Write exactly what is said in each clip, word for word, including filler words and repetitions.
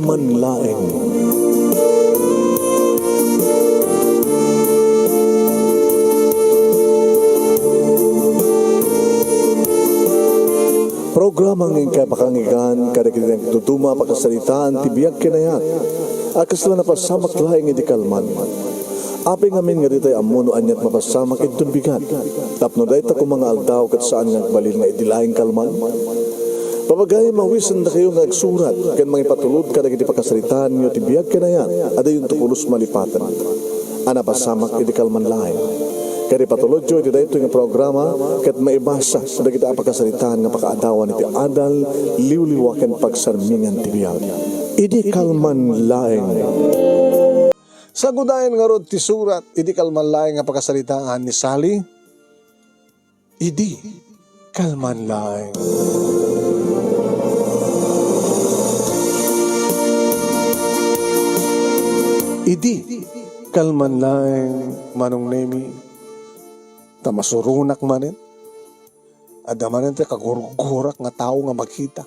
man laeng. Programa nga inkay pakanggan kadagiti nagduduma a pakasaritaan ti biag ken ayat a kasla napasamak laeng idi kalman. Apay ngamin nga ditay ammo no aniat mapasamak inton bigat, tapno dayta koma nga aldaw ket saan nga agbalin nga idi laeng kalman? Pabagay, mawisendakayo nga agsurat ken mangipatulod kadagiti pakasaritaanyo ti biag ken ayat a dayonto pulos malipaten a napasamak idi kalman laeng. Ket ipatulodyo iti daytoy nga programa ket maibasa dagiti a pakasaritaan nga pakaadawan iti adal, liwliwa ken pagsarmingan ti biag. Idi kalman laeng. Sagudayen ngarud ti surat, idi kalman laeng nga pakasaritaan ni Sally. Idi kalman laeng. Idi kalman laeng, Manong Nemi, ta masuronak manen. Adda manen ti kagurgurak nga tao nga makita.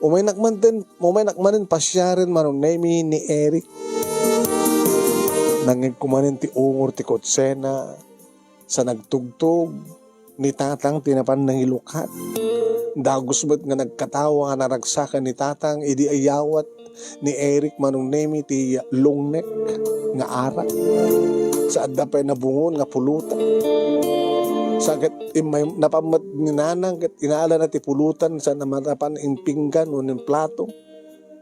Umaynak man ten, umaynak manen pasiaren, Manong Nemi, ni Eric. Nangngegko manen ti ungor ti kotsena, sa nagtugtog ni Tatang ti napan nangilukat. Dagus met nga nagkatawa nga naragsakan ni Tatang idi ayawat ni Eric, Manong Nemi, ti long neck nga arak. Sa adda pay nabungon nga pulutan. Sa ket immay napan met ni Nanang ket inalana ti pulutan sa namatapan impinggan wenno implato.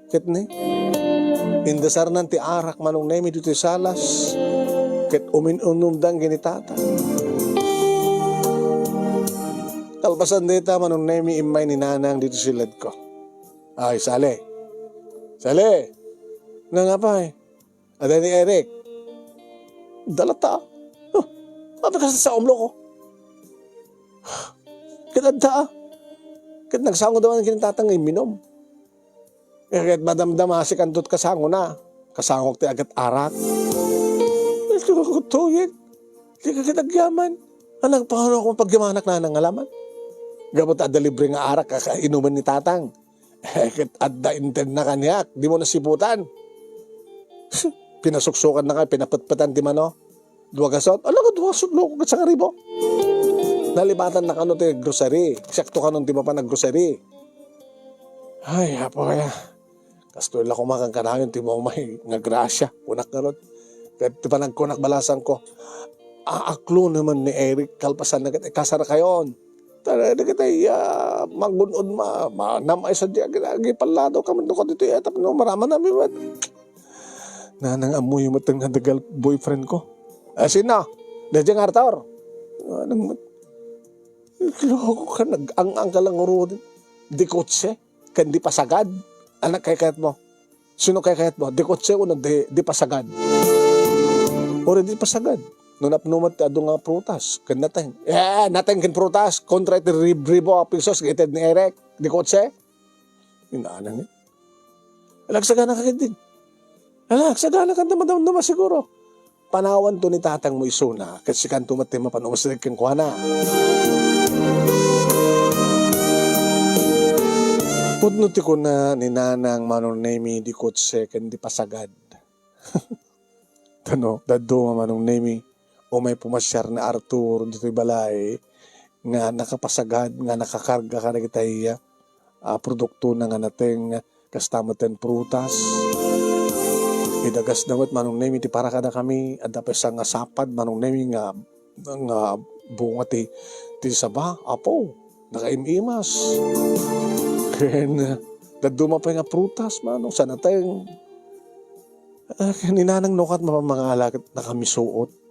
Ket ne, indesarnan ti arak, Manong Nemi, ditoy salas. Ket umin-unumdan ken ni Tatang. Kalpasan dayta, Manong Nemi, immay ni Nanang ditoy siledko. Ay, Sale. Sale. Nangapay? Adda ni Eric. Dalatta. Huh. Apay kasta sa umlo ko? Ket adda, ah. Ket nagsango daw ken ni Tatang nga imminom. Eh, ket madamdamasikanto ti kasangona. Kasangok ti agat-arak. Ito ko tuyek. Di ka ket agyaman. Anang pano akong pagyamanak na nangalaman. Gapu ta adda libre nga arak a kainuman ni Tatang. Eh, ket adda intedna kaniak, dimo nasiputan. Pinasuksokan na kay pinapetpetan ti mano. Dua gasot? Ala, dua gasot, loko, ket sangaribo. Nalipatan na kano ti grocery. Siakto kanon ti mapan a grocery. Ay, apo kaya. Kastoy la kumakan kanayon ti maumay nga grasya, kunak ngarud. Ket ti panagkunak balasan ko, aaklo naman ni Eric, kalpasan na ket ikasar kayon. Tara, dagiti, ah, magun-od ma-, ma-, namay sa di agi-, agipallado ka man, dukot iti etap no, maraman nami met. Nanang ammoyo met nga dagal boyfriend ko. Ah, sino? Daydiay nga Arthur. Nanang met. Loko ka, nag-ang-ang ka lang urudin. Di kotse, ken di pasagad. Anak, kay kayat mo. Sino kay kayat mo? Di kotse o di, di pasagad? Uri di pasagad. No napno met ti adu nga prutas, ken nateng. Eh, nateng ken prutas, kontra iti rib-, ribu a pesos, ited ni Eric. Di kotse? Inana ni. Alagsagana ka ket din. Alagsagana ka, madamdama siguro. Panawanto ni tatang mo isuna, ket sikanto met ti mapan umasireg kenkuana. Pudno ti kuna ni Nanang Manong Nemi, di kotse ken di pasagad. Tano, dadduma Manong Nemi, umay pumasiar ni Arthur ditoy balay nga nakapasagad, nga nakakarga kadagitay, ah, produktona nga nateng, kasta met ten prutas. Idagasna met Manong Nemi ti para kadakami, adda pay sanga sapad Manong Nemi nga, nga bunga ti, ti saba, apo, nakaim-imas. Ken dadduma pay nga prutas, Manong, sa nateng. Ah, ken ni Nanang no ket mapamangala ket nakamisuot.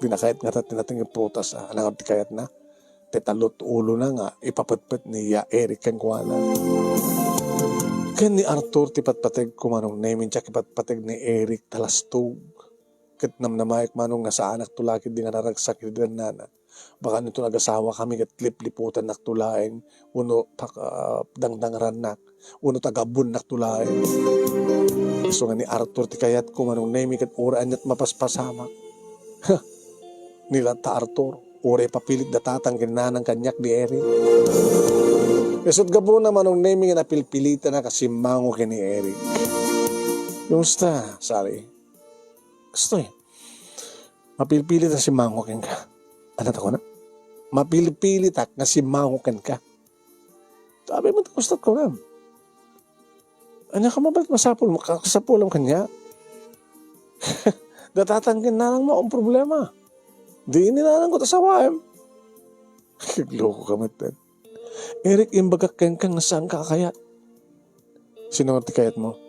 Di na kayat ngata ti nateng nga prutas, ah, ania nga ti kayatna? Ti talot ulona nga ipapetpet ni ya Eric kenkuana. Ken ni Arthur ti patpategko, Manong Nemi, diak ipatpateg ni Eric, talastog. Ket namnamaek, Manong, nga saanakto la ketdi nga naragsak iti dannana. Baka no inton agasawakami ket lipliputannakto laeng, wenno tak-, ah, dangdangrannak, wenno tagabbonnakto laeng. Isu nga ni Arthur ti kayatko, Manong Nemi, ket uray aniat mapaspasamak. Huh! Ni latta Arthur, uray papilit da tatang ken nanang kaniak ni Eric. Isut' gapuna, Manong Nemy, nga napilpilitanak a simmango ken ni Eric. Kumusta, Sally? Kastoy, mapilpilitak a simmango kenka. Ania ti kuna? Mapilpilitak nga simmango kenka. Sabi met, kumusta ko na? Ania ka mabalik masapul, makakasapulam kaniak. Datatan ken nanangmo, ang problema. Di ni nanangko ti asawaem. Loko ka met, eh. Eric, imbagak kenka nga saanka a kayat. Sino ti kayatmo?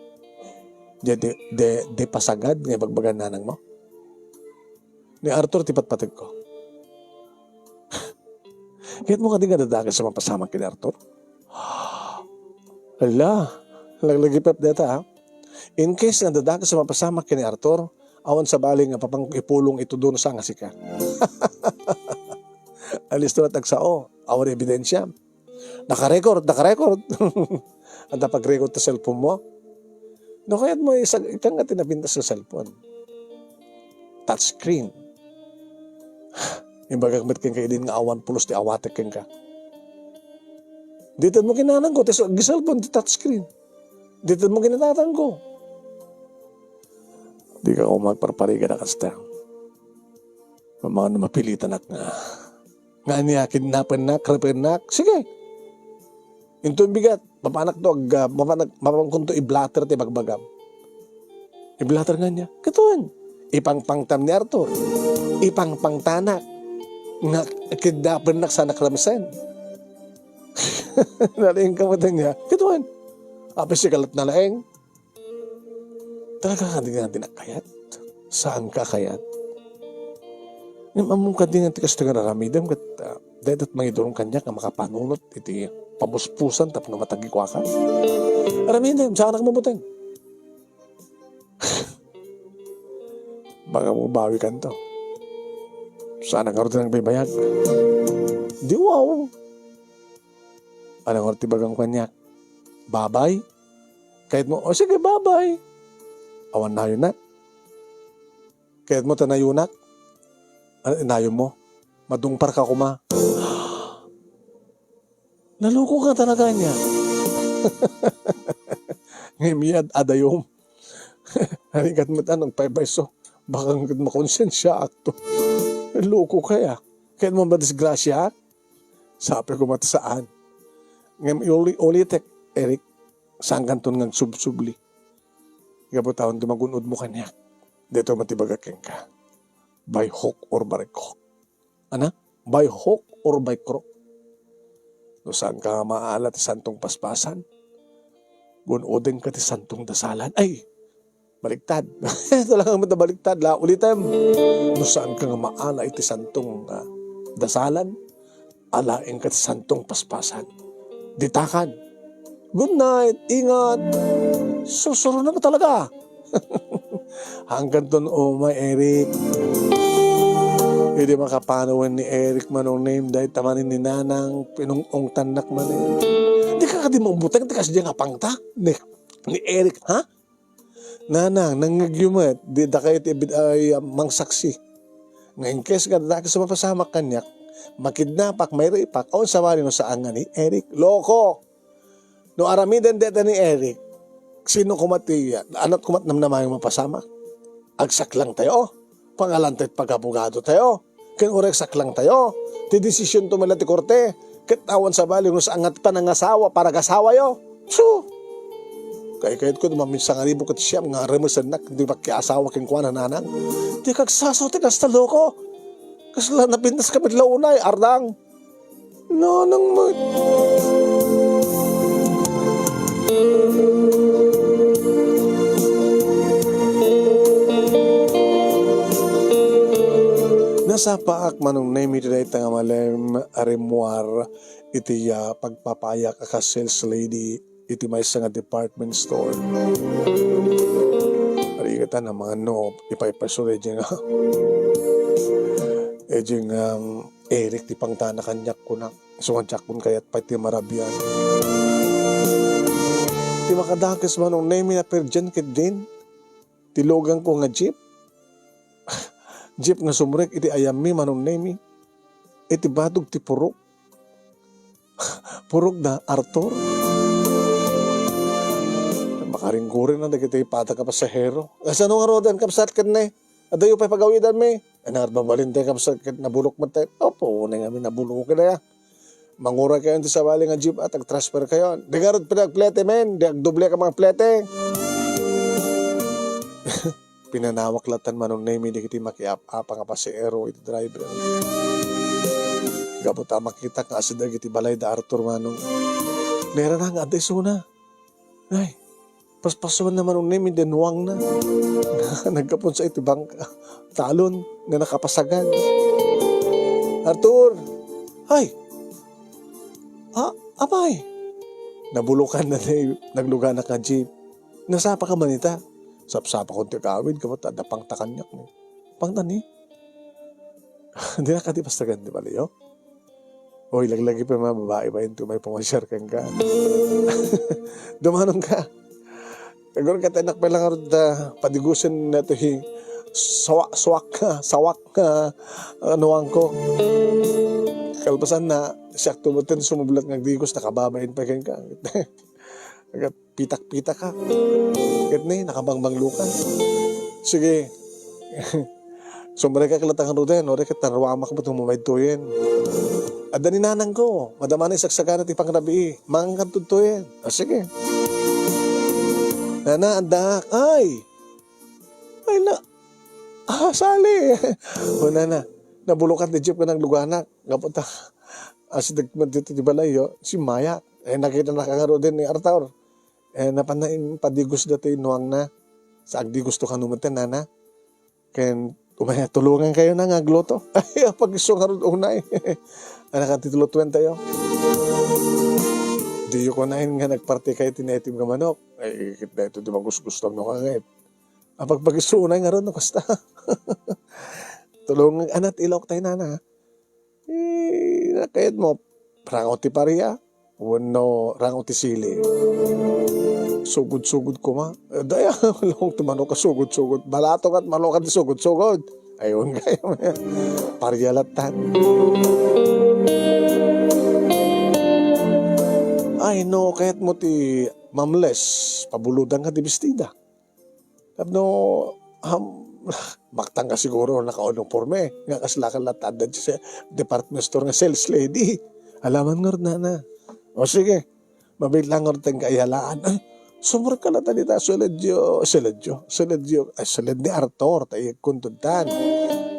Di, di, di, di pasagad nga ibagbaga ni nanangmo? Ni Arthur ti patpategko. Kayatmo kadi nga dadakes a mapasamak ken ni Arthur? Hala, laglagipep dayta, ha? In case nga dadakes a mapasamak ken ni Arthur, awan sabali nga papanko ipulong itudo no saan nga sika. Alisto met agsao, awan ebidensia. Naka-record, naka-record. Adda pag-record ta cellphone mo? No kayatmo, isag-, ikkan nga ti napintas nga cellphone. Touchscreen. Imbagak met kenka idin nga awan pulos ti awatek kenka. Di tedmo ken nanangko, ti su-, cellphone ti touchscreen. Di tedmo ken ni tatangko. Dika koma agparparigat a kasta. Mamano mapilitanak nga. Nga ania, kidnapennak, repennak? Sige. Inton bigat, mapanak to, ag-, ah, mapanak, mapankunto i-blotter ti bagbagam. I-blotter nga ania? Katon. Ipangpangtam ni Arthur. Ipangpangtanak. Nga kidnapennak sa nakramsen. Nalaing ka mo niya. Katon. Apay si kalat na laeng. Talaga kadi nga di nakayat? Saan ka kayat? Ngem ammom kadi nga ti kastoy nga aramidem ket, ah, dayta ti mangidurong kaniak nga makapanunot iti pabusbusan tapno matagikuakan? Aramidem, saanak mabuteng. Baka mabawikanto. Saanak ngarud ti nagbaybayag. Di wow. Ania ngarud ti ibagam kaniak? Babay? Kayatmo, o sige, babay. Awan nayonak. Kayatmo ta nayonak? Ania ti nayonmo? Madungparka koma. Naloko ka talaga niya. Ngem iyad adayom. Harigat met a nagpaypayso. Baka nga makonsensiaak to. Loko kaya. Kayatmo madisgrasiaak? Sabi ko met saan. Ngem uli-, ulitek, Eric, saankanton nga agsubsubli. Gapu ta awan ti magun-odmo kaniak. Daytoy met ti ibagak kenka. By hook or by crook. Ana? By hook or by crook. No saanka nga maala ti santong paspasan, gun-odenka ti santong dasalan. Ay, baliktad. Talaga met a baliktad, la, ulitem. No saanka nga maala iti santong, ah, dasalan, alaenka ti santong paspasan. Ditakan. Good night, ingat. Sursuro na mo talaga. Hangkan ton umay, Eric. Idi makapanawen ni Eric, Manong Nemy, dayta manen ni Nanang, pinung-ungtannak manen. Di ka kadi mabuteng, di kas di nga pangta ni, ni Eric, ha? Nanang, nangngegyo met, di dakayo ti ibid-, ay, ah, mangsaksi. Nga in case nga dakes a mapasamak kaniak, makidnapak, mairepak, awan sabali no saan nga ni Eric. Loko! No aramiden deta ni Eric, sino koma ti, ah, anat koma ti namnamayo mapasamak? Agsaklang tayo. Pangalan tayo, pag-abogado tayo. Ken uray agsaklang tayo. Ti desisyon to met la ti korte. Ket awan sabali no saan nga panangasawa, panagasawayo. Su! Kaykayatko no maminsan nga ribo ket siam nga remesennak ti makiasawa kenkuana, Nanang. Ti kagsasaw ti kasta, loko. Kasla napintas ka met la unay, Ardang. Nanang met. Nasapaak, Manong Nemy, iti dayta nga malem a rimmuar iti, ah, pagpapayak a kas sales lady iti maysa nga department store. Arigatan a mangano, ipaypayso daydi nga, daydi nga, um, Eric ti pangtana kaniak, kunak. Isu nga diakon kayat pay ti marabian. Ti makadakes, Manong Nemy, a perdian ketdin ti luganko nga jeep. Jeep nga sumrek iti ayammi, Manong Nemy. Iti badog ti purok. Purogna, Arthur? Makaringkuring na dagiti pada nga pasahero. Kasano ngaruden, kabsat, ket ne? Adayo pay pagawidanmi. Ania ngarud mabalin tayo, kabsat, ket nabulok met tayo? Apo, unay ngamin nabuloken aya. Manguray kayo ti sabali nga jeep at agtransfer kayo. Di ngarud pinagplete, men. Di agdoble ka mga plete. Pinanawak latta ni Manong Nemi dagiti makiap-apa nga pasahero iti driver. Gapu ta makitak nga asideg iti balay da Arthur, Manong. Nairana nga adda isuna. Ay, paspasuan ni Manong Nemi, dinnuangna. Nagkapunsa iti bangka. Talon nga nakapasagad. Arthur! Ay! Ah, apay! Nabulokan na ni nagluganak nga jeep. Nasapa ka man ita? Sapsapakon ti agawid, gapu ta adda pangta kaniak, no? Pangta ni? Di na kadi pastagan ti baliyo? Oy, laglagi pa mga babae ba yun? Tumay pumasyar ka ka. Dumanong ka. Kagor ka, tenak pa lang arud da, padigusen na to hi, sawak, sawak ka, sawak ka, anuang ko. Kalpasan na, siak tumutin sumublat nga agdigos, nakababain pa ken ka. Agad pitak-pitak ka. Ket ni, nakabangbanglo ka. Sige. Sumrekak latta ngaruden, no, ket naruamak met nga umaytoyen. Adda ni nanangko, madama na isagsagana ti pangrabii. Mangan kadto toyen. Ah, sige. Nana, adda. Ay! Ay, na. Ah, sali. O, nana. Nabulokan ti jeep nga nagluganak. Gapu ta. Asideg met dito ti balay, yo. Simmayak. Eh, nakita na ka ngaruden ni Arthur. Eh, napan na impadigos datoy nuangna. Sa agdigosto kano met, nana. Ken, umay, tulongan kayo na nga agluto. Ay, apag-isu ngarud unay. Anak, ti tulotuen tayo. Diyo kunain nga nagparte kayo ti naitim nga manok. Ay, ket dayto ti magusgusto no nga, eh. Apagpag-isu unay ngarud, no, kasta. Tulong, anat, ilok tayo, nana. Eh, nakayat mo, rangaw ti paria, wenno rangaw ti sili. Sugod-sugod koma. Eh, daya, malong ti manok a sugod-sugod. Balato kat manok a ti sugod-sugod. Ayun kayo. Paria lattan. Ay, no, kayat mo ti mamles, pabuludan ka ti bestida. Tapno, ham, maktang ka siguro nakauniforme, nga kasla ka latta adda ti se-, department store nga sales lady. Alaman ngarud, nana. O sige, mabit lang ngarud ti kaiyalaan. Ay, sumrek ka latta dita, suledyo, suledyo, suledyo. Ay, suled ni Arthur, ta iyagkon tudtan.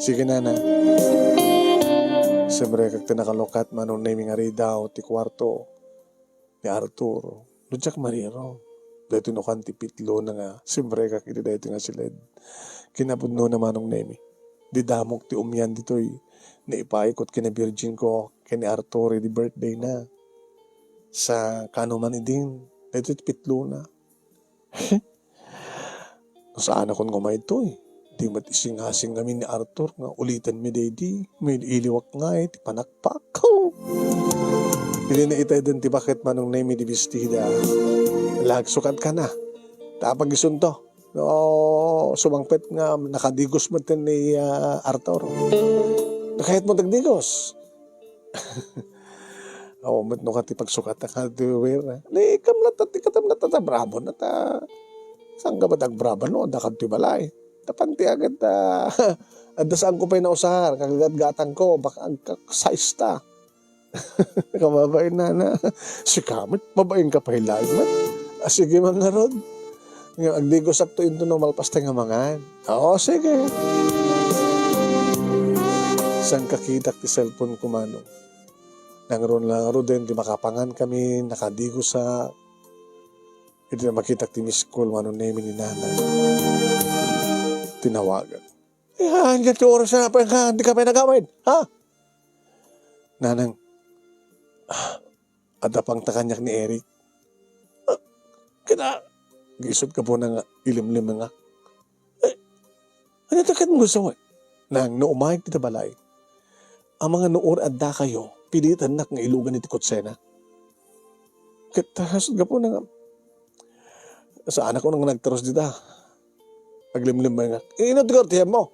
Sige, nana. Sumrekak ti nakalukat, Manong Nemi, nga ridaw ti kuarto ni Arthur, no diak mariro. Daytoy nakan ti pitlona nga simrekak iti daytoy nga siled. Kinapudnona, Manong Nemi, di damok ti umian ditoy. Naipayko ket kinabirdinko ken ni Arthur idi birthday na. Sa kano man idin, daytoy ti pitlona. Saanakon nga umaytoy. Di met isingasing ngamin ni Arthur nga ulitanmi daydi. Mailiwak ngay ti panakpak. Idi naitayden ti baket, Manong Nemi, di bestida, nagsukat ka na. Ta apag-isunto. No, sumangpet nga nakadigos met ni, ah, Arthur. Nakayat mo dagdigos. Aw, met no, kati pagsukat ta ka, di wer, eh. Ni, kam latta ti katam latta ta, bravo na ta. Saan ka ba tagbravo, no? Adda kadto balay. Tapan ti agad, ah, adda saan ko pay nausar, kagatgatang ko, baka agkaksaista. Kababain na, na. Si Kamit, babain ka pay laeng met. Ah, sige, mangarod. Nga, agdigosak to into no, malpas tayo nga mangan. Oo, sige. Saan kakitak ti cellphone ko, Manong? Nangron lang ngaruden ti makapangan kami, nakadigosak. Iti na makitak ti miss call, Manong Nemi, ni Nanang. Tinawagak. Eh, haan ka ti oras na, pa-, ka, di ka pa nagawid, ha? Nanang, ah, adda pangta kaniak ni Eric. Ah, kita, gisut ka po na nga ilimlim nga. Eh, ano ta ket mo gusto mo? Nang no umayag dita balay, a mga nuor adda kayo, pilitannak nga ilugan iti kutsena. Ket ta-, kasut gapu na nga, saan ako nang nagtaros dita. Aglimlim nga, "Inot ko, tiyan mo."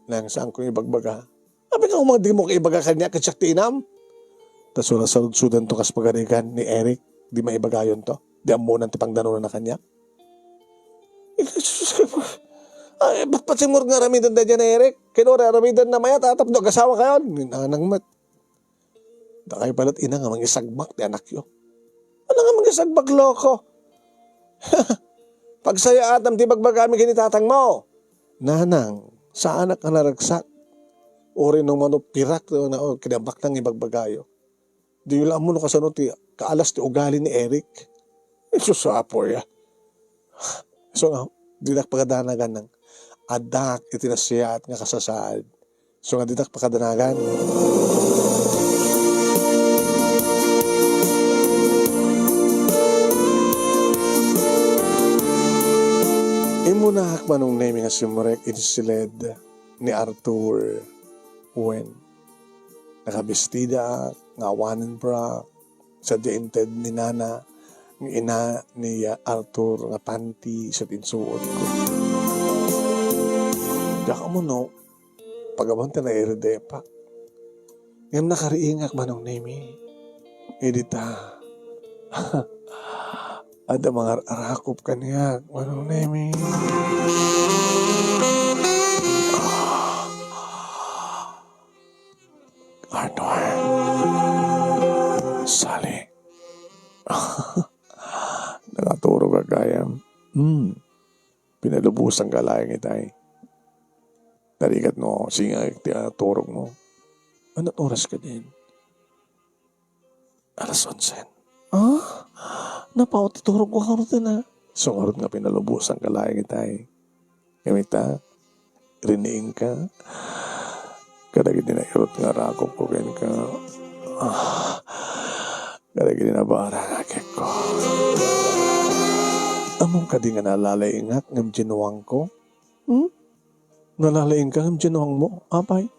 Nang saan ko ibagbaga. Abi nga umang di mo kaibaga kaniak ket siak ti inam? Ta sura-, sarudsudanto kas pagarigan ni Eric, di maibagayonto. Di ammonan ti pangdanonana kaniak. Ay, patpatimur nga aramiden daydiay ni Eric. Ken uray aramidenna mayat, tapno agasawakayon. Ni nanang met. Dakay pay la't ina nga mangisagbak ti anakyo. Ano nga mangisagbak, loko? Pagsayaatam ti bagbagami ken ni tatangmo. Nanang, saanak a naragsak. Uray no mano pirak, no, no, kinabaknang ibagbagayo. Diyo la ammo no kasano ti kaalas ti ugali ni Eric. Isus, apo ya. So nga, dinak pakadanagan nang addak iti nasayaat nga kasasaad. So nga, didak pakadanagan. Immunak, Manong Nemi, nga simrek iti siled ni Arthur. Wen, nakabestidaak nga awanen bra, sadiay inted ni nana nga ina ni Arthur nga panty ket insuotko. Diak ammo no pagabaen ta nairedepak. Ngem nakariingak, Manong Nemi. Idi ta, adda mangar-arakop kaniak, Manong Nemi. Arthur. Sally. Nakaturog a gayam. Hmm. Pinalubosanka laeng itay. Tarigat no, singa ti, ah, turog mo. Ano oras ka din? Alas onse. Ah? Napaot ti turog ko, karutin, ah. So, ngarud nga pinalubosanka laeng itay. Ngem ita, riniingka kadagiti nairut nga rakop ko kenka. Ah, kadagiti nabara nga kekko. Ammom kadi nga nalalaingak ngem dinuangko? Hmm? Nalalaingka ngem dinuangmo? Apay?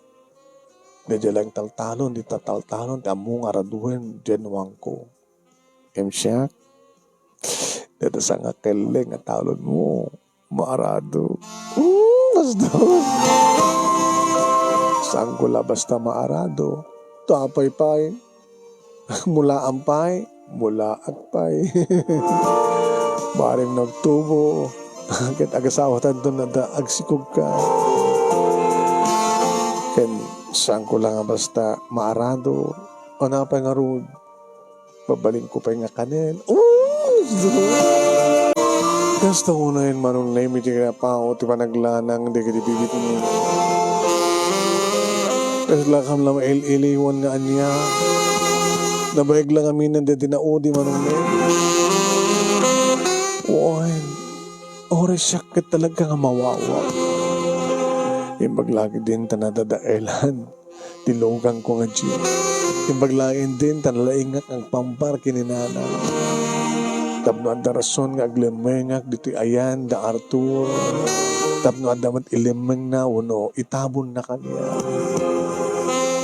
Daydiay laeng taltalon, dita taltalon, ti ammo nga araduem, dinuangko. Ngem siak, dayta sangakelleng nga talonmo, maarado. Hmm, bastos. Saanko la basta maarado. Tapay pay. Mulaan pay. Mulaak pay. Bareng nagtubo. Ket agasawatanto na da agsikogka. Ken saanko la nga basta maarado. O napay ngarud? Babalinko pay nga kanen. Oh! Kasta unayen, Manong Nemi, ti kinapaw ti panaglanang dagiti bibigmi. Kaslakam la mail-iliwan nga ania. Nabaeg la ngamin dagiti naudi, Manong Nemi. Wen, uray siak ket talaga nga mawawa. Imbag la ket din ta nadadaelan ti lugangko nga Dios. Imbag laeng din ta nalaingak nga agpampar ken ni nana. Tapno adda rason nga aglemmengak ditoy ayan da Arthur. Tapno adda met ilemmengna wenno itabonna kaniak.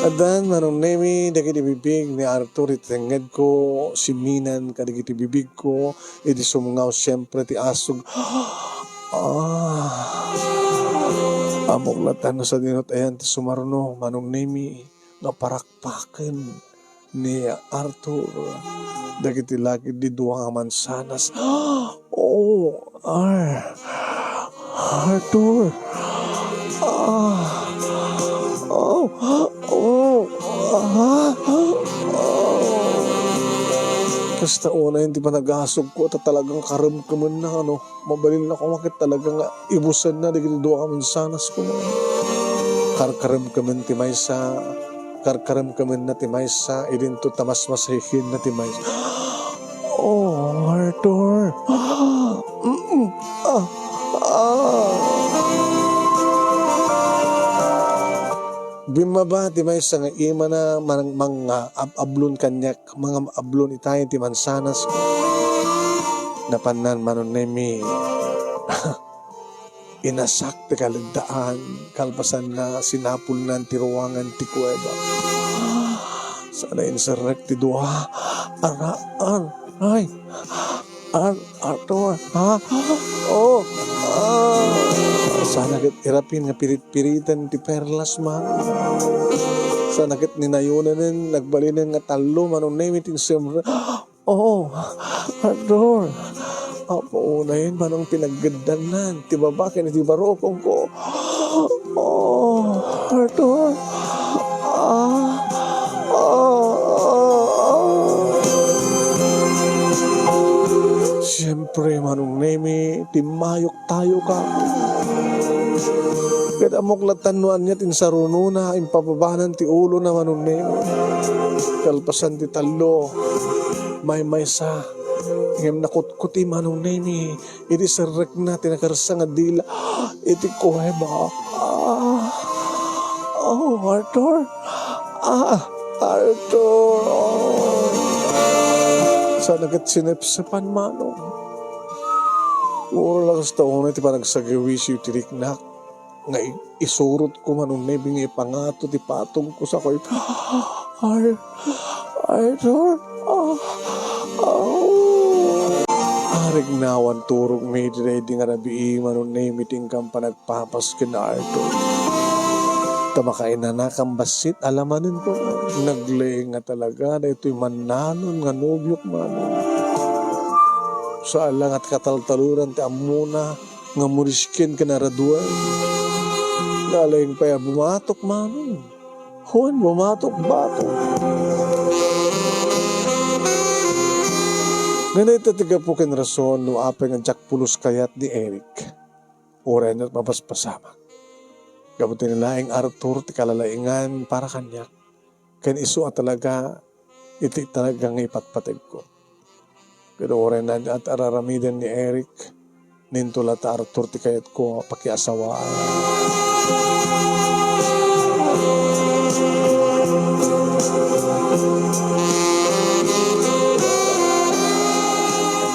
Addan, Manong Nemi, dagiti bibig ni Arthur iti tengngedko, siminan kadagiti bibigko, idi sumngaw siempre ti asug. Ah. Ammok latta no sadino ti ayan ti sumarno, Manong Nemi, nga parakpaken ni Arthur dagiti laki di dua nga mansanas. Oh, ay. Arthur. Ah. Oh, oh, ah. Oh. Kasta unayen ti panagasugko, ta talagang karemkemenna, ano. Mabalin la koma ket talaga nga ibusenna dagiti dua nga mansanas koma. Karkaremkemen ti maysa, karkaremkemenna ti maysa, idinto ta masmasikienna ti maysa. Oh, Arthur. Mm. Ah. Ah. Bimmaba ti maysa nga imana, mang-, manga-, ab-, ablon kaniak. Mangam-ablon itay ti mansanas. Napannan, Manong Nemi. Inasak ti kaleddaan, kalpasanna, sinapulnan ti ruangan ti kuweba. Sana inserrek ti dua. Ara, ar, ay. Ar, Arthur, ha? Oh, ah. Sana ket irapin nga pirit-piriten ti perlas, man. Sana ket ni Nayonen, nagbalinen nga tallo, Manong Nemi, ti insemre. Oh, Arthur. Apo, unayen, Manong, pinaggeddannan ti baba ken iti barukongko. Oh, Arthur. Ah, ah, ah, ah. Siempre, Manong Nemi, timmayok tayo ka. Ket ammok latta no ania ti insarunona, impababanan ti ulona, Manong Nemi. Kalpasan ti tallo, maymaysa, ngem nakutkuti, Manong Nemi, iti serrekna ti nakersa nga dila iti kuweba. Ah, oh, Arthur. Ah, Arthur. Sana ket sinepsepan, Manong. Uray la kasta unay ti panagsagiwisyo ti riknak nga i-, isurotko, Manong Nemi, nga ipangato ti patongko, sakoy, Ar-, Arthur, ah, ah. Arignawan turogmi iti daydi nga rabii, Manong Nemi, ti inkam panagpapas ken Arthur. Ta makainanakam bassit, alamanenko, nagleeng nga talaga daytoy mannanon nga nobiok, Manong. Saan la nga kataltaloran ti ammona nga murisken ken araduan. Nalaing pay a bumatok, Manong. Wen, bumatok-batok. Ngem dayta ti gapu ken rason no apay nga diak pulos kayat ni Eric. Uray met mapaspasamak. Gapu ti ni laeng Arthur ti kalalaingan para kaniak. Ken isu a talaga iti talaga nga ipatpategko. Ket uray na at araramiden ni Eric, ninto latta Arthur ti kayatko a pakiasawaan.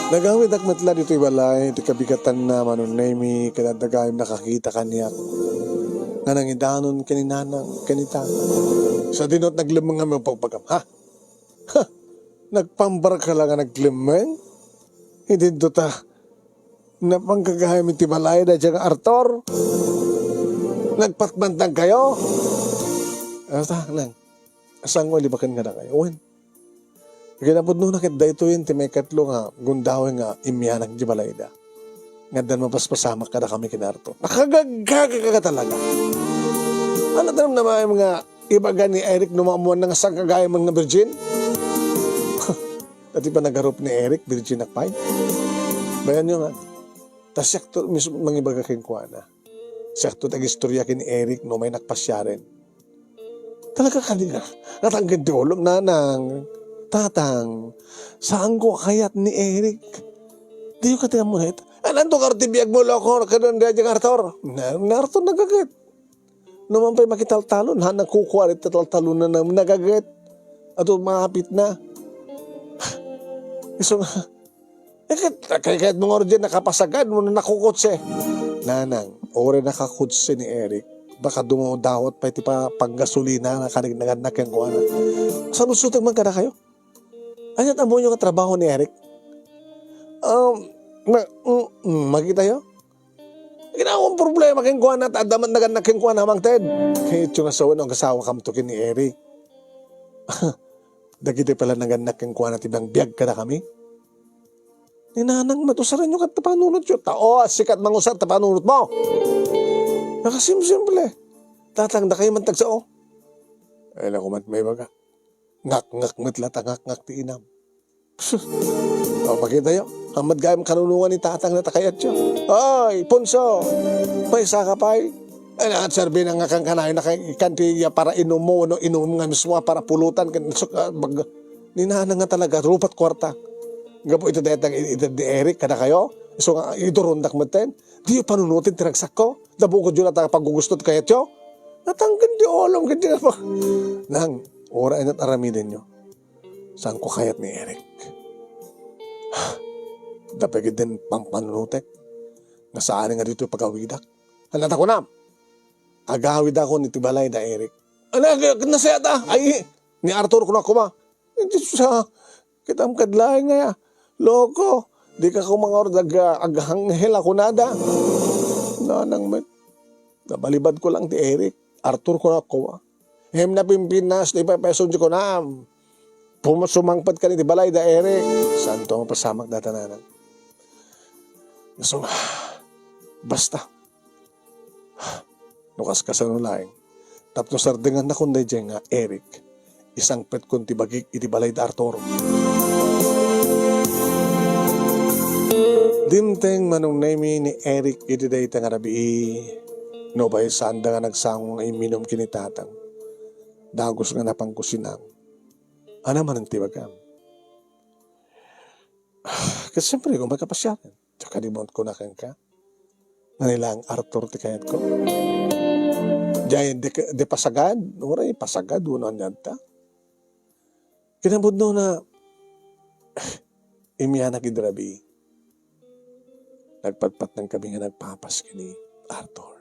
Nagawidak met la ditoy balay, ti kabigatanna, Manong Nemi, ket adda gayam nakakita kaniak nga nangidanon ken ni nanang ken ni tatang. Sadino ti naglemmeng nga mapagpagam, ha? Ha! Nagpambarka la nga naglemmeng? Idinto ta, napangkagayam iti balay daydiay nga Arthur? Nagpatmantangkayo? Ano ta, nang? Asango a libaken kadakayo? Wen. Kinapudnona ket daytoyen ti maikatlo nga gundaway nga immianak iti balayda. Nga addan mapaspasamak kadakami ken Arthur. Nakagaggaga ka talaga. Ano tanam na maayam nga ibaga ni Eric no maammoanna nga sangkagayam nga virgin? Dati panagarup ni Eric, virgin ak pay. Bayanyo nga, ta siakto mismo mangibaga kenkuana. Siakto ti agistorya ken ni Eric no umay nak pasiaren. Talaga kadi nga, natangken ti ulom, nanang, tatang, saanko a kayat ni Eric. Diyo kadi ammo na ita. Ananto karo ti biagmo, loko, kadon daydiay nga Arthur? Na, ni Arthur nagaget. No man pay makitaltalon, ha, nagkukuarit ti taltalon na, na, nagaget. Ato maapit na. Isu nga, eh, ket, kay, kayat mo nga origin, nakapasagad mo na nakukutse. Nanang, uri nakakutse ni Eric. Baka dumawdawat pay ti pa-, paggasolina na karig nagannak kenkuana. Saludsodek man kadakayo. Ania ti ammoyo nga trabaho ni Eric? Um, ma-, mm, mm, makitayo? Ginawang problema kenkuana, ta adda met nagannak kenkuana, Mang Ted. Kayatyo nga sawen no agasawakamto ken ni Eric. Dagiti pala nagannak kenkuana ti biangbiag kadakami. Ni nanang met, usarenyo ket ta panunotyo. Ta, o, sikat mangusar ta panunotmo. Nakasimsimple. Tatang, dakayo man tagsao. Ay, naku, met maibaga. Ngakngak met la ta ngakngak ti inam. O, makitayo. Ammad gayam kanunongan ni tatang na ta kayatyo. Oy, Ponso! Maysa ka pay? Ay, nakaserbi na nga kan kanayon na kay, kan ti ya para inummo, no, inum nga mismo, ah, para pulutan, kan, so, ah, bag-, ni nanang nga talaga, rupat kuarta. Gapu iti dayta nga iter ni Eric, kadakayo? So nga, idurondak metten. Diyo panunoten ti ragsakko. Dabukodyo latta nga paggugusto ti kayatyo. Natangken ti ulom, ket di na pa-, nang, uray na aramidenyo. Saanko kayat ni Eric. Dapay ket din pampanunotek. Nga saan nga ditoy pagawidak. Ania ta kunam? Agawidakon iti balay da Eric. Ania, ket nasayaat a? Ay, ni Arthur kunak koma. Iti sa, kitam kad laeng nga ya. Loko, dika koma nga ag-, aghanghel a kunada. Nanang met. Nabalibadko lang ti Eric. Arthur kunak koma. Ngem napimpintas ti pepeso ti kunam. Pum-, sumangpet ka iti balay da Eric. Santo, mapasamak data nanang. Isu nga, basta. No kas-, kasano laeng. Tapno sardengannakon daydiay nga Eric, isangpetkon ti bagik iti balay da Arturo. Dimteng Manong Nemi ni Eric iti dayta nga rabii, nupay saanda nga nagsango nga imminum ken ni tatang. Dagus nga napangkusinam. Ania manen ti ibagam? Ket siempre, umay ka pasiaren. Diak kadi met kuna kenka. Nanilaeng Arthur ti kayatko. Diay, di, di pasagad, uray pasagad, wenno ania ita. Kinapudno na, immianak idi rabii. Nagpatpatnang kami nga nagpapas ken ni Arthur.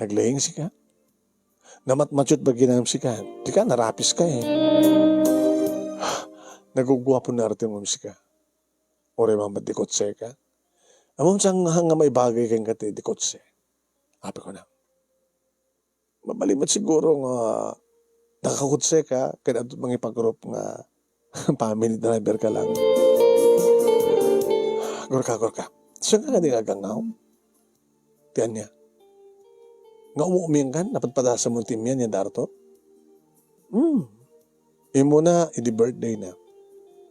Naglaing sika. Namatmatio ti baginam sika. Dika, narapiska eh. Naguguapo na artem ngem sika. Uray man met di kotseka. Ammom saan nga maibagay kenka ti di kotse? Apay kunam. Mabalin met siguro nga nakakotseka ken adda mangipagrop nga family driver ka lang. Gorka, gorka. Saan ka kadi nga agangaw? Ti ania? Nga umumian kan, napadpadasam mo ti immian ni Arthur? Hmm. Immuna, idi birthday na.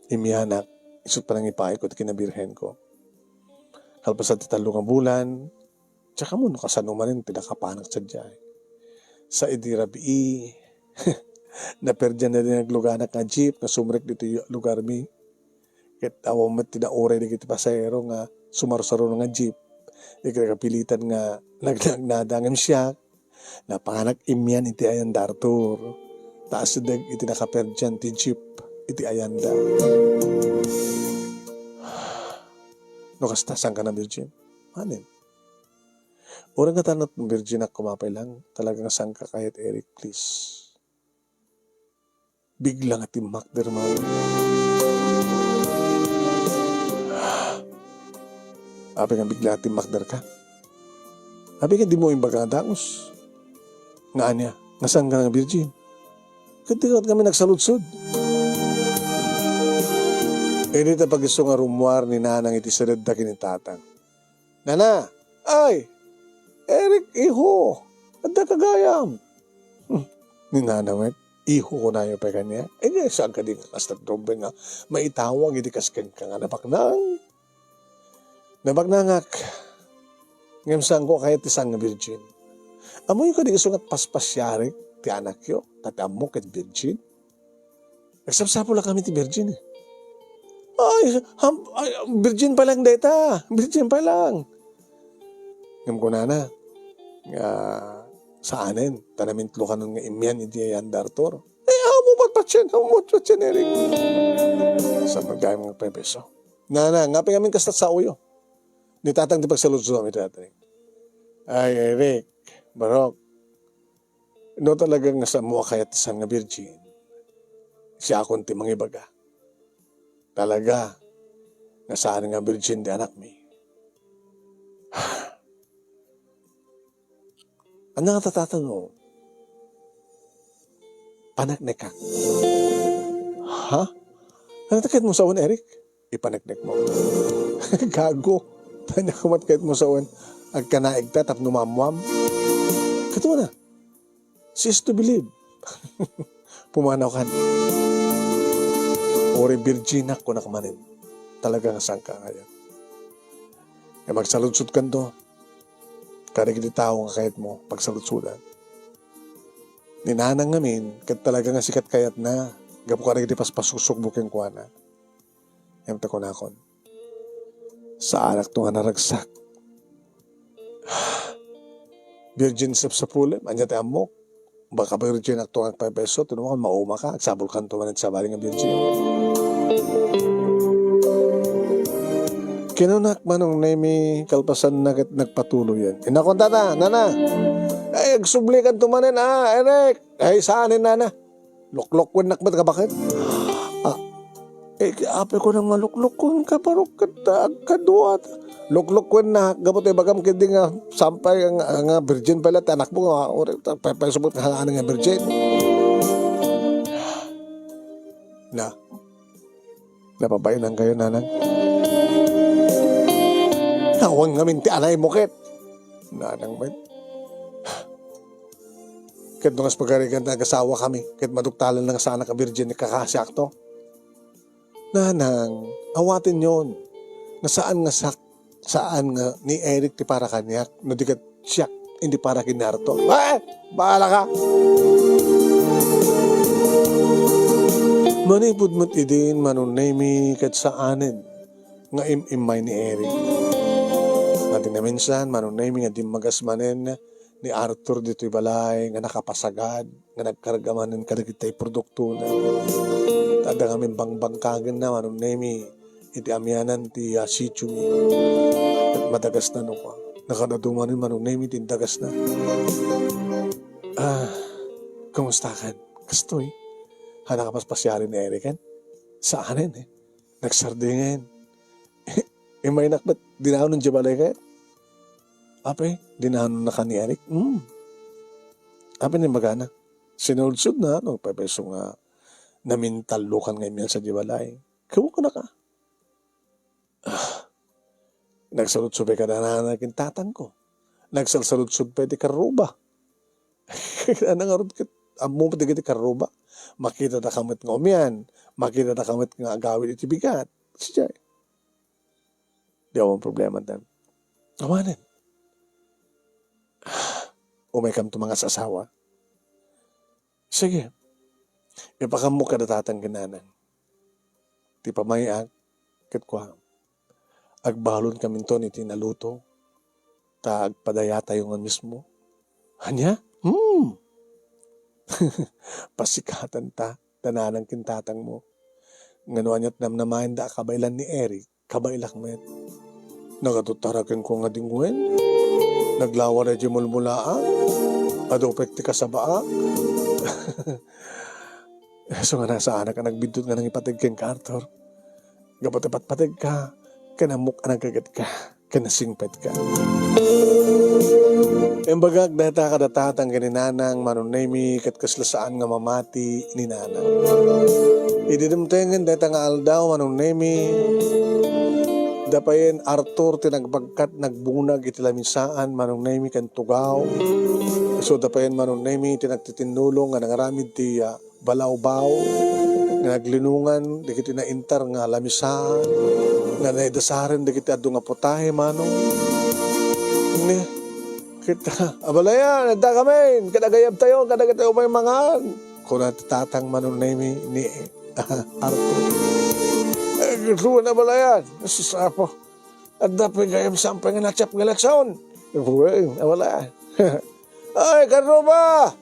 Immianak, isu ti panangipaayko ti kinabirhenko. Kalpasan ti tallo nga bulan, diak ammo no kasano manen ti nakapanak sadiay. Sa idi rabii, naperdian na din nagluganak nga jeep nga sumrek ditoy lugarmi. Ket awan met ti nauray dagiti pasahero nga sumarusaruno nga jeep. Ket kapilitan nga nagnagnada ngem siak, napanak immian iti ayan da Arthur. Ta asideg iti nakaperdian ti jeep iti ayanda. No kasta, saan ka na virgin? Manen? Uray nga tanat virgin ak kumapay lang, talaga nga saan ka kayat, Eric, please. Bigla nga timmakder man. Apay nga bigla nga timmakder ka? Apay nga di mo imbaga nga dagus? Nga ania? Nga saan ka nga virgin? Ket di kami nagsaludsod. Idi ta pagisu nga rummuar ni Nanang iti sededda ken ni Tatang. Nana, ay, Eric, iho, adda ka gayam. Hmm, ni Nana met, iho kunayo pay kaniak. Eh, di, saan kadi nga kasta ti rumbeng nga maitawag iti kas kenka nga nabaknang? Nabaknangak, ngem saanko a kayat ti saan nga virgin. Ammoyo kadi isu nga paspasiarek ti anakyo, ta ti ammok ket virgin? Nagsapsapul a kami ti virgin eh. Ay, ham-, ay, virgin pa lang dayta. Virgin pa lang. Ngem kunana, nga saanen, ta namintlo kanon nga immian iti ayan da Arthur. Eh, awan mo patpatien, awan mo patpatien, Eric. Sa magdayag nga pepeso. Nana, nga pingamin kasta saoyo. Ni Tatang ti pagsaludsodam iti Tatang. Ay, Eric, Barok, no talaga nga saanmo a kayat ti saan nga virgin, siakon ti mangibaga. Talaga nga saan nga virgin ti anakmi. Ania nga tatano? Paneknekak. Ha? Ania ti kayat mo sawen, Eric? Ipaneknek mo. Gago. Tanya ko met kayat mo sawen. Agkanaig ta tapno mammuam. Kato na. Cease to believe. Pumanaw kan. Uray virgin ak, kunak manen. Talaga nga saan ka kayat. Kaya magsaludsod kanto. Kadagiti tao nga kayat mo, pagsaludsodan. Ni Nanang ngamin, ket talaga nga sika ti kayatna, gapu kadagiti paspasukbukmo kenkuana. Ngem ta kunakon, saanakto nga naragsak. Virgin sapsapulem, ania ti ammok? Baka virgin akto nga agpaypayso, ti no, mauma ka, agsabol kanto manen sabali nga virgin. Kinunak Manong Nemi, kalpasanna ket nagpatuloyen. Inakon tata, nana, ay, agsubli kanto manen, ah, Eric. Ay, saanen, nana? Loklokuennak met kabaket. Ah, Apay ko nang maluklukken ka, barok ket agkadua. Luklukken na, gapu ta ibagam ketdi nga sampay nga, nga virgin pay la ti anakmo nga, uri, pay, pay subot nga virgin. Na, napabainankayo, Nanang? Awan ngamin ti anaymo ket. Nanang met. Ket no kas pagarigan nga agasawakami, ket maduktalan nga saanak a virgin, kakasiakto. Nanang, awatenyon. Nga saan nga siak, saan nga ni Eric ti para kaniak, no di ket siak, indi para ken ni Arthur. Eh! Bahala ka! Manipud met idin, Manong Nemy, ket saanen nga im-immay ni Eric. Nga ti naminsan, Manong Nemy, nga dimmagas manen ni Arthur ditoy balay nga nakapasagad, nga nagkarga manen kadagiti produktona. Ta adda ngamin bangbangkagenna, Manong Nemy, iti amianan ti, ah, sitiomi. Ket madagasna no kua. Nakaad-adu manen, Manong Nemy, ti indagasna. Ah, kumustakan? Kastoy? Haan a kapaspasiaren ni Eric, ken? Saanen, eh. Nagsardingen. Immaynak met, dinanon diay balay ket? Apay, dinanonnaka ni Eric? Hmm. Apay, imbagana. Sinudsodna, no, pay-, payso nga namintallokan nga immiansa diay balay. Kawka naka. Ah, nagsaludsod pay kada nanang ken tatangko. Nagsalsaludsod pay ti karruba. Ano ngarud ket, ammo met dagiti karruba. Makitadaka met nga umian. Makitadaka met nga agawid iti bigat. Sadiay. Di awan problema dan. Awanen. Umaykam to mangas-asawa. Sige. Ipakaammo kada tatang ken nanang ti pamay-ak, ket kua, agbalonkaminton iti naluto, ta agpadayatayo nga mismo. Ania? Hmm. Pasikatan ta, ta nanang ken tatangmo. Ngano ania't namnamaenda a kabaelan ni Eric? Kabaelak met. Nagatuttara kenko nga dingwen. Naglawa daydiay mulmulaak. Adu pay ti kasabaak. Isu nga nasaanak a nagbiddut nga nangipateg kenka, Arthur. Gapu ta patpategka, ken ammok a nagagetka, ken nasingpetka. Imbagak dayta kada tatang ken ni nanang, Manong Nemy, ket kasla saan nga mamati ni nanang. Idi dumtengen dayta nga aldaw, Manong Nemy, da payen Arthur ti nagbagkat nagbunag iti lamisaan, Manong Nemy, ken tugaw. Isu da payen, Manong Nemy, ti nagtitinnulong nga nangaramid ti, ah, balawbaw nga naglinungan dagiti naintar nga lamisaan nga naidasaren dagiti adu nga putahe, Manong. Ni, ket, abalayan, adda kami, ket agayabtayo kadagiti umay mangan, kuna ti tatang, Manong Nemy, ni Arthur. Eh, ket, abalayan, sus, Apo, adda pay gayam sampay nga natiap nga eleksyon. Wen, abalayan. Ay, karruba!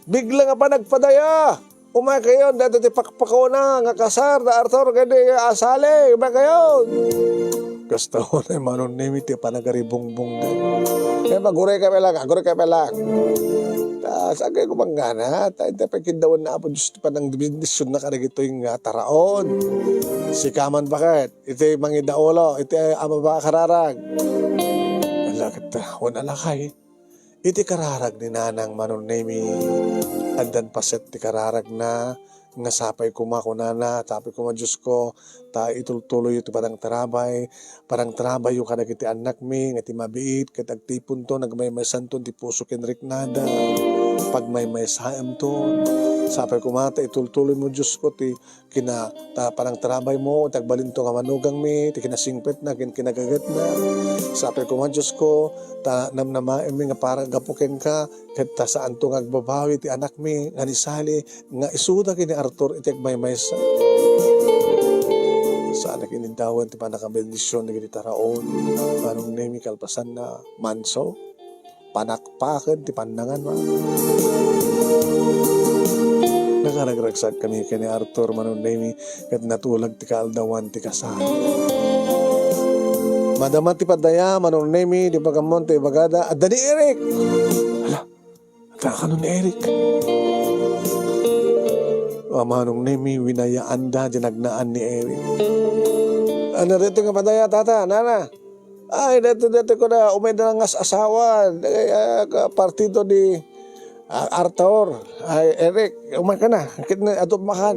Bigla nga panagpadaya! Umaykayon dayta ti pakpakuna nga kasar da Arthur ken ni Sally. Umaykayon! Kasta unay, Manong Nemy, ti panagaribungbong da. Eh, aguray kami lang, aguray kami lang. Ta, saan kayo kumanggana? Ta, iti pagkindawan na Apo Diyos ti panangbendisyonna kadagitoy nga taraon. Sika man, baket? Iti mangidaulo, iti ama ba kararag? Ala, ket, wen, alakay. Iti kararag ni Nanang Manong Nemy, addan paset ti kararagna, nga sapay koma, kunana, sapay koma, Diosko, ta itultuloyyo ti panangtarabay, panangtarabayyo kadagiti annakmi, nga ti mabiit, ket agtiponton, agmaymaysanton ti puso ken riknada, pagmaymaysaemton. Sapay koma ta itultuloymo, Diosko, ti kina-, ta-, panangtarabaymo, ti agbalinto nga manugangmi, ti kinasingpetna, ken kinagagetna. Sapay koma, Diosko, ta namnamaemmi nga para gapu kenka, ket ta saanto nga agbabawi ti anakmi nga ni Sally, nga isuda ken ni Arthur iti agmaymaysa. Saanak iniddawan ti pannakabendision dagiti taraon, Manong Nemy, kalpasanna, manso. Panakpaken ti pannangan, ma. Nakaragragsakami ken ni Arthur, Manong Nemy, ket natulag ti kaaldawan ti kasar. Madama ti padaya, Manong Nemy, di pagammon ti ibagada, adda ni Eric. Hala, adda kano ni Eric? pa, Manong Nemi, winayaanda diay nagnaan ni Eric. Ania daytoy nga padaya, tata, nana? Ay, daytoy, daytoy, kuna, umay da nga as-asawa, eh, ah, ka-, partido ni, ah, Arthur. Ay, Eric, umayka na. Ket na, adu makan.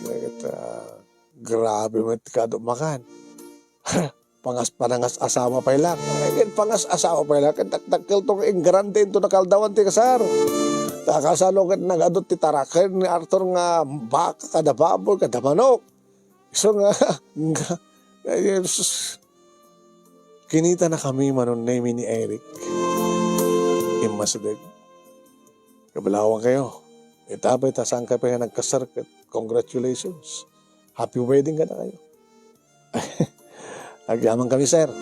Ket, ah, grabe met ka, adu makan. Pangas-, panangas-asawa pay la. Ay, ket pangas-asawa pay la. Ket dakdakkel to, ingrande into nakaldawan ti kasar. Ta kasano ket nagadu ti taraken ni Arthur nga baka, kada baboy, kada manok. Isu nga, nga, ay, sus. Kinitanakami, Manong Nemi, ni Eric. Immasideg. Kablawang kayo. Ita pay ta saan kayo pay nga nagkasar ket congratulations. Happy wedding kadakayo. Agyamankami, sir.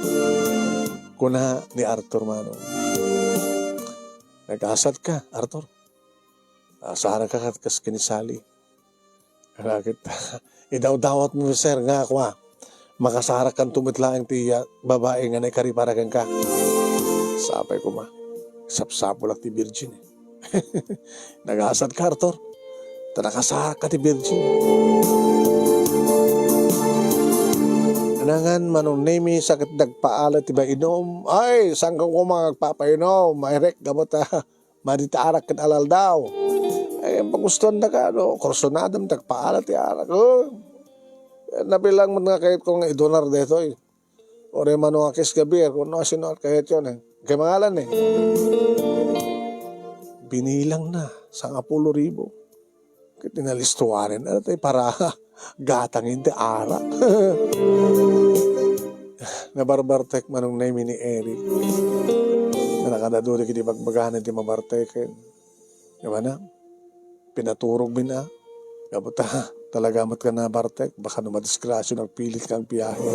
Kuna ni Arthur, Manong. Nag-asat ka, Arthur. Asarak ka kat-, kas ken ni Sally. Raket, idawdawatmo, sir, nga kua, makasarakkanto met laeng ti, ah, babai nga naikari para kenka. Sapay koma, sapsapulak ti virgin, eh. Nag-asat ka, Arthur. Ta nakasarak ka ti virgin. Nangan, Manong Nemi, saket nagpaala ti mainom. Ay, saan ka koma agpapainom? Mairek, gapu ta madi ti arak ken alaldaw. Ay, pagustuandaka, no? Kursunadam, nagpaala ti arak. Oh. Nabilang met nga kayatko nga idunar daytoy. Uray mano nga kes gabi, kun no, sino at kayat yun, eh. Kay mangalan, eh. Binilang na, sangapulo ribu. Ket inalistuanen, ano tayo, para gatangen ti arak. Nabarbartek, Manong Nemi, ni Eric. Nga nakadaduri kiti bagbagana ti mabarteken. Di ba na? Pinaturog mi na. Gapu ta, talaga met ka nabartek. Baka no madisgrasya, nagpilit kang biyahe.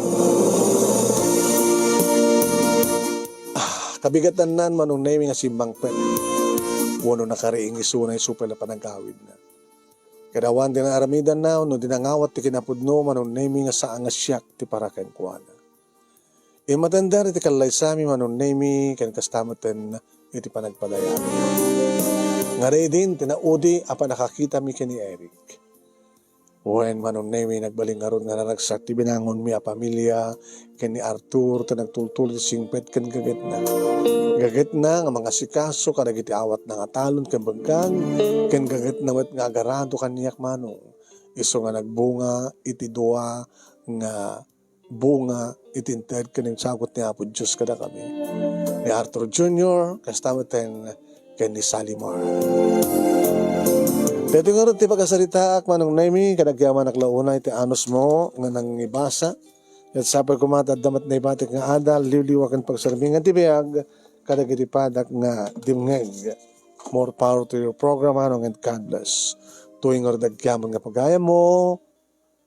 Ah, kabigatannan, Manong Nemi, nga simmangpet. Wenno nakariing isuna isu pay la panagawidna. Ket awan ti naaramidanna wenno dinangawat ti kinapudno, Manong Nemi, nga saan nga siak ti para kenkuana. Immatender iti kallaysami, Manong Nemi, ken kasta metten iti panagpadayami. Ngaruden ti naudi a pannakakitami ken ni Eric. Wen, Manong Nemi, nagbalin ngarud nga naragsak ti binangonmi a pamilia ken ni Arthur, ta nagtultulo ti singpet ken gagetna. Gagetna nga mangasikaso kadagiti awatna nga talon ken bengkang, ken gagetna met nga agarado kaniak, Manong. Isu nga nagbunga iti dua nga bunga iti inted ken insagut ni Apo Dios kadakami. Ni Arthur Junior, kasta metten ken ni Sally Mar. Daytoy ngarud ti pagasaritaak, Manong Nemi, ket agyamanak la unay ti anusmo nga nangibasa. Ket sapay koma ta adda met naibatik nga adal, liwliwa ken pagsarmingan ti biag kadagiti padak nga dimngeg. More power to your program, Manong, and God bless. Toy ngarud agyaman nga pagayammo,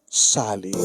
Sally.